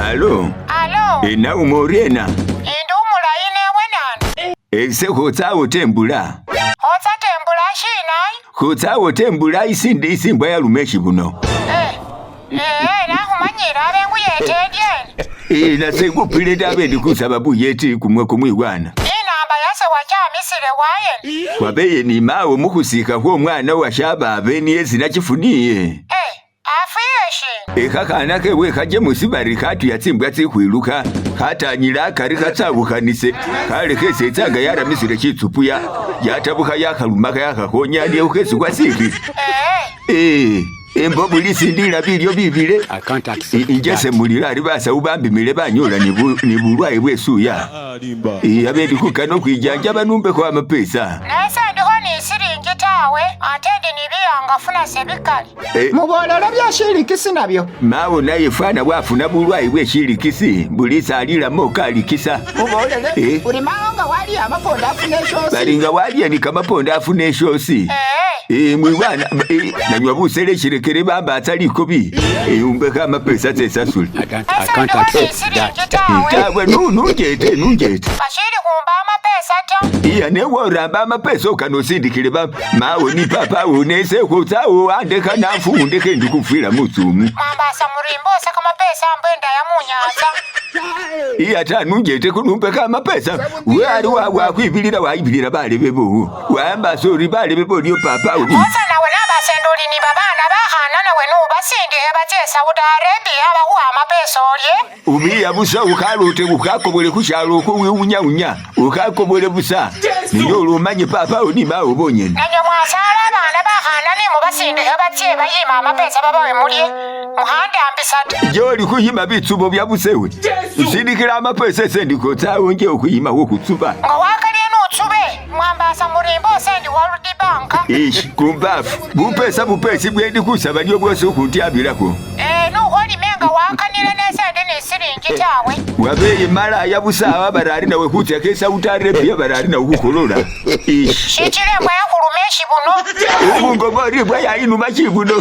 Alo, Alo, enauma oriena? Indi umulayi newe nani? Ese khutsawo tembula. Khotsa tembula shina? Khutsawo tembula isindi isimbwa yaluma eshibuno. Eh, eh, nakhumanyile abe nguyete endyene. Eh, nase khupile tabe ndi khusaba buyeti kumwe kumwiwana. Inamba yase wachamisile wayene. Wabeye ni mawo mukhusikha khwomwana wa shababe niye sinachifuniye. Eh, afwile shina? Ekhakhana khewe khaje musibari khatuya tsimbwa tsikhwilukha khatanyile akari khatsawukhanise khalekha esetsanga yaramisile shitsupuya yatabukha yakhaluma yakhakhonya aliyo khesi khwasikhile. Eh, Eh, embo buli sindila bilyo bibile I can't accept injese that. mulilo ari basawu bambimile banyola ni bulwaye bwesuya. Eh, abe ndi khukana okhwijanjaba numbekho amapesa. Nase ndikho ni silingi tawe, ate ndi nibiyangafu nase bikali. Eh, Mubolele bya shilikisi nabyo. Mawo naye fwana bwafuna bulwaye bwe shilikisi bulisa alilamo kalikisa. Mubolele Eh. uri mawo nga waliya amaponda afuna eshosi. Bali nga walya ni kamaponda afuna eshosi. Eh, Eh, mwiwana eh, nanywa busele shirekere bambatsa likobi. Eh, umbekho amapesa tsesasule. I nase can't ndikho ni accept silingi that. tawe. Tawe nunjete nunjete. Bashili khumba amapesa ta. Iya newe oramba amapesa okanosindikile ba mawo ni papa wo nese khutsawo andekha nafundekhe ndikufwila mutsumu. Mwambasa murimbosa kamapesa ambo endaya munyanza. Iya ta nunjete kunumbekho amapesa. We ali wakhwibilila wayibilila balebe bowo. Wambasa ori balebe bo niyo papa wo. Otsa nawe nabasenda uli ni babana bakhana nawe nubasindikhe batse Saudi Arabia bakhuwa amapesa olye. Umiya busa ukhalote ukhakobole khushalo okho wiwunyawunya. Ukhakobole busa. Niyo olumanye papa wo ni mawo bonyene. Nanywe mwasala abana bakhana nimubasindikhe batse bayima amapesa babawe mulye. Mukhandambisa ta. Joli khuyima bitsubo bya busewe. Nsindikila amapesa ese ndikhotsawo nje okhuyima khukhutsiba. Nga wakalye nutsube. Mwambasa murimbosa ndi World Bank. Ishi kumbafu. Bupesa bupesi bwendi khusaba niyo bwosi ukhuntyambilakho. Eh, nukholime nga wakanile nese ndi ni silingi tawe. Wabeye malaya busawa barari nawe khutsya Saudi Arabia barari nawe khukholola. Ishi. Shichile mbwa yakhuluma eshibuno. Ubungo bwori bwa yayinuma shibuno.